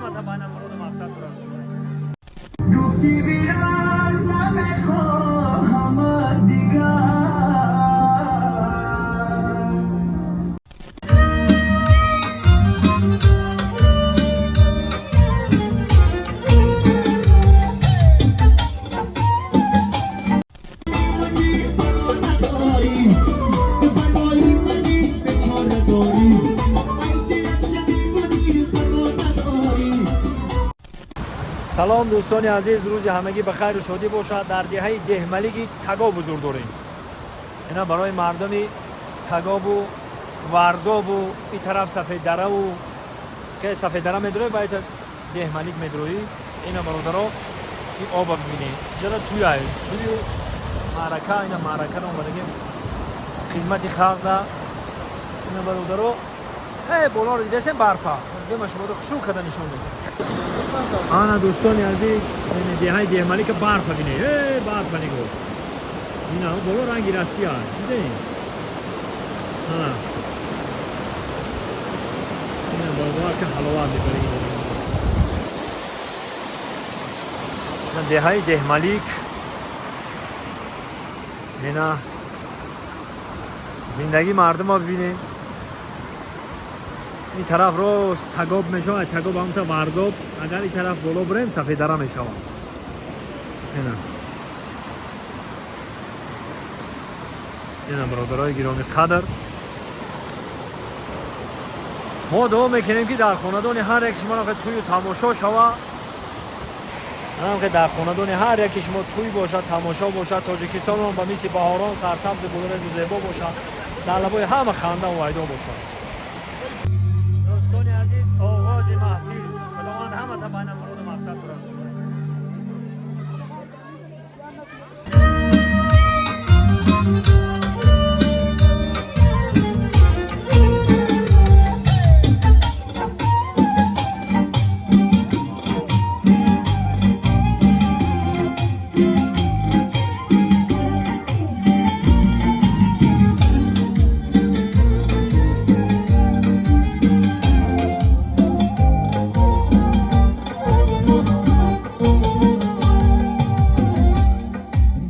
ҳамата ба муроду мақсад бирасонад. Гуфтӣ бирам, намехоҳамат дигар. Салом, дӯстони азиз, рӯзи ҳамагӣ ба хайру шодӣ бошад. Дар деҳаи Деҳмалиги Тагоб ҳузур дорем. Ина барои мардуми Тагобу Варзобу ин тараф Сафеддараву ке Сафеддара медрои ба ита Деҳмалик медроӣ. Ина, бародаро, ин оба бибинед, иҷода туяй, тую маърака. Ина маъракаро омадагим хизмати халқда. Ина, бародаро, э болоро дидесем, барфа дема шуморо хушрӯ карда нишон медиҳам. Ана, дӯстони азиз, деҳаи Деҳмалика барфа бинед, э барфа нигоҳ, ина боло ранги Россия дидем. Ана, ина бародар, ки ҳаловат мебарем. Ина деҳаи Деҳмалик, ина зиндагии мардума бибинем. Ин тараф рост Тагоб мешавад, Тагоб ҳамта Варзоб, агар ин тараф боло бирем, Сафеддара мешавад. Ина, ина, бародарои гироми қадр, мо дуо мекунем, ки дар хонадони ҳар яки шумо тӯю тамошо шава, ки дар хонадони ҳар яки шумо тӯй бошад, тамошо бошад, Тоҷикистонмон ба мисли баҳорон сарсабзу гулрезу зебо бошад, дар лабои ҳама ханда ҳувайдо бошад. Дӯстони азиз, оғози маҳфил. Худованд ҳамата байна муроду мақсад бирасонад.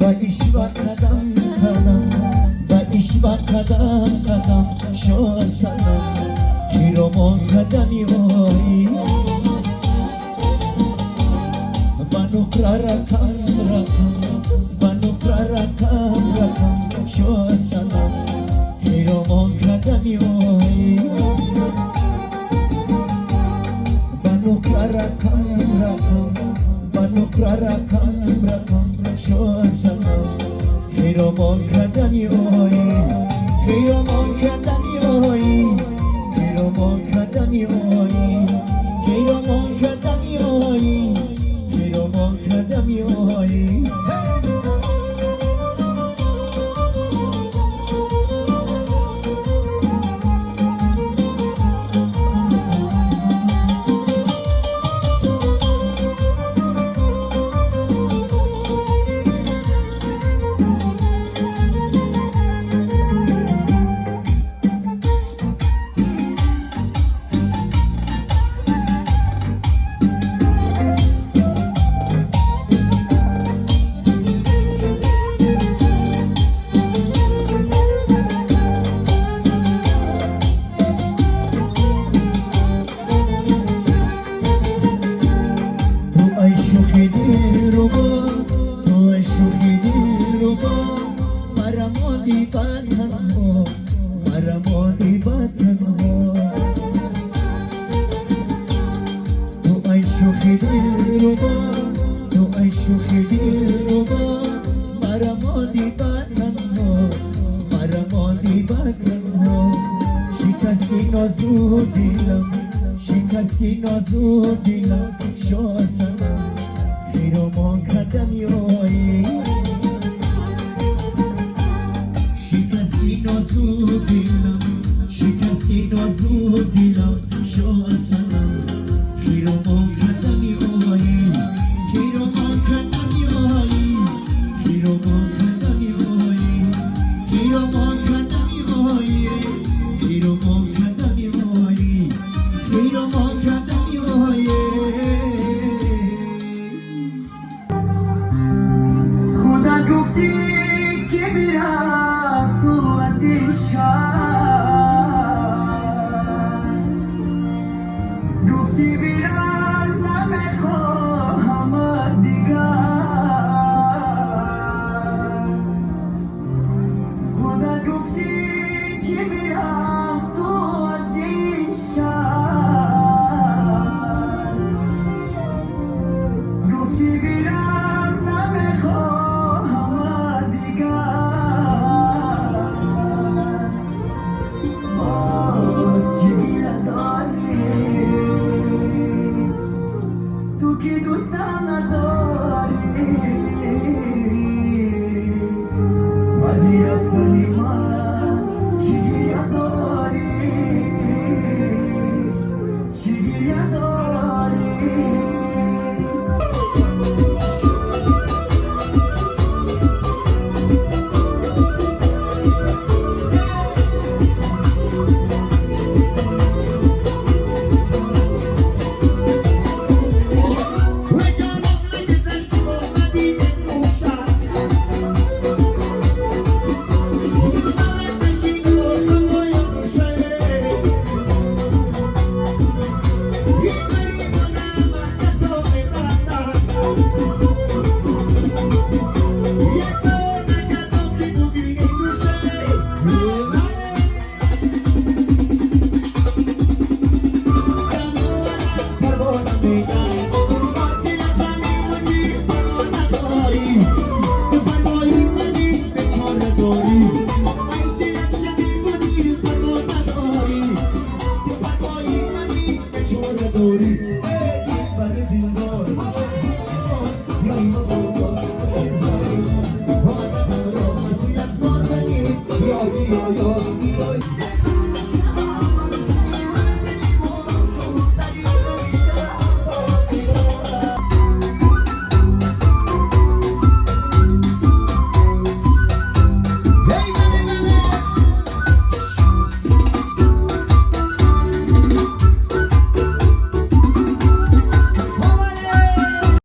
Ба ишва қадам қадам, ба ишва қадам қадам, шоҳ санам, хиромон қадами оӣ, ба нуқра рақам рақам, ба нуқра рақам рақам, шоҳ санам, хиромон қадами оӣ, ба нуқра рақам рақам, ба нуқра рақам рақам, шоҳ санам, хиромон қадами оӣ, хиромон қадами оӣ, хиромон қадами оӣ, хиромон қадами оӣ, хиромон қадами оӣ. Ту ай шӯхи дилруба, ту ай шӯхи дилруба, мара монди ба танҳо, мара монди ба танҳо. Ту ай шӯхи дилруба, ту ай шӯхи дилруба, мара монди ба танҳо, мара монди ба танҳо. Шикасти нозу дилам, шикасти нозу дилам, шоҳ санам, хиромон қадами оӣ. Шикасти нозу дилам, шикасти нозу дилам, шоҳ санам.